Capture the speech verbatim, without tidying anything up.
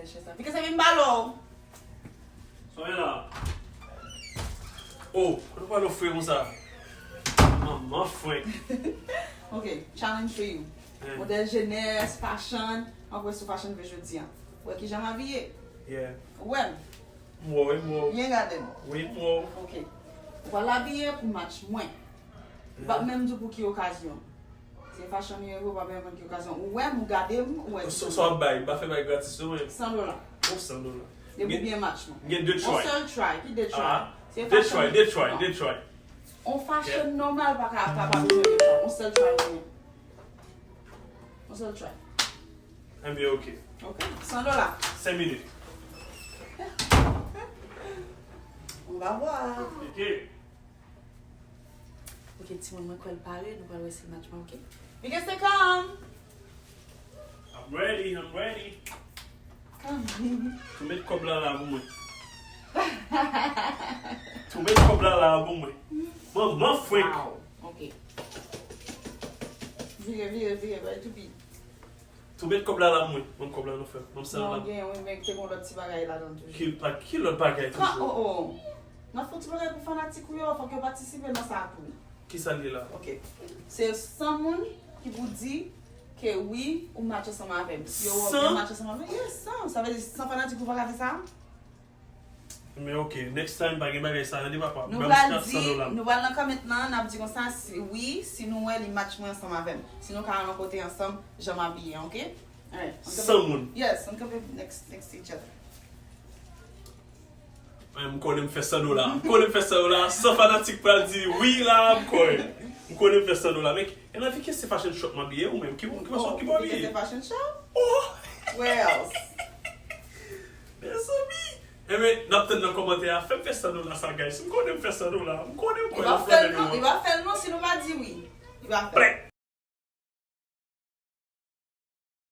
Chèz la. Pike se vin balo. Sonya la. Oh, nou pa ofri konsa. Manman frenk. Ok, challenge for you. Modèl jenès, fashion, anpwen sou fashion vle jodi an. Wè kijan m abiye? Yeah. Ou wè m? M wè w, wi, m wè w. Byen gade m. Wi, m wè w. Ok. Ou pral abiye pou match mwen. Ou pa menm di pou ki okazyon. Se fashion yo, ou pa menm konn ki okazyon. Ou wè m, ou gade m, ou wè ki So, so ap bay, m pa fè bay gratis non mwen. San dola. Bon, san dola. Depi ou byen match mwen. Gen de On try. Sèl try, ki de try? Ah, Se de try, fashion. de try, de try. On fashion nòmal pa ka pa pa bezwen de try. On sèl try ou gen. On sèl try. Ebyen, ok. Ok, san dola. Senk minit. On va voir. Ok. Ok, timoun, mwen kwè l pare, nou pral wè si l match mwen, ok? Because they come! I'm ready, I'm ready. Come. Tou met kòb la la pou mwen. Tou met kòb la la pou mwen. Manman frenk. Wow. Ok. Vire, vire, vire, bay toupi. Tou met kòb la la pou mwen. Ban m kòb la nan fè. Ban m san Non, la. Gen yon men te gon lòt ti bagay ladan toujou. Ki, pa, ki lòt bagay Ka, toujou? Oh, oh. N ap fè yon ti bagay pou fanatik ou yo, fòk yo patisipe nan sa tou. Ki sa l ye la? Ok. Se san moun ki pou di ke wi, ou match ansanm avè m. Si yo wè ou San? Byen match ansanm avè m, yes, san. Sa vle di san fanatik ou pa ka fè sa? Men ok, next time pa gen bagay sa, tande papa. Nou Ban m pral kat san di, dola. Nou pral nan comment lan, n ap di konsa, si, wi, si nou wè li match mwen ansanm avè m. Si nou ka al yon kote ansanm, jan m abiye, ok? Alright, on San moun. Yes, on kanpe next, next each other. Mwen, m konnen m fè san dola. M konnen m fè san dola. San fanatik pral di wi la, m konnen. M konnen m fè san dola. Men, e nan Vike se fashion shop m abiye ou menm? Ki, ki fason ki pou Oh, abiye? Se fashion show? Oh! Where else? Mezanmi! Enben, n ap tann nan kòmantè a. Fè m fè san dola sa, guys. M konnen m fè san dola. M konnen m Li kwè pa nan fè l flannè non, li nou an. Pa fè l non si nou pa di wi. Li pa fè l. Plèk!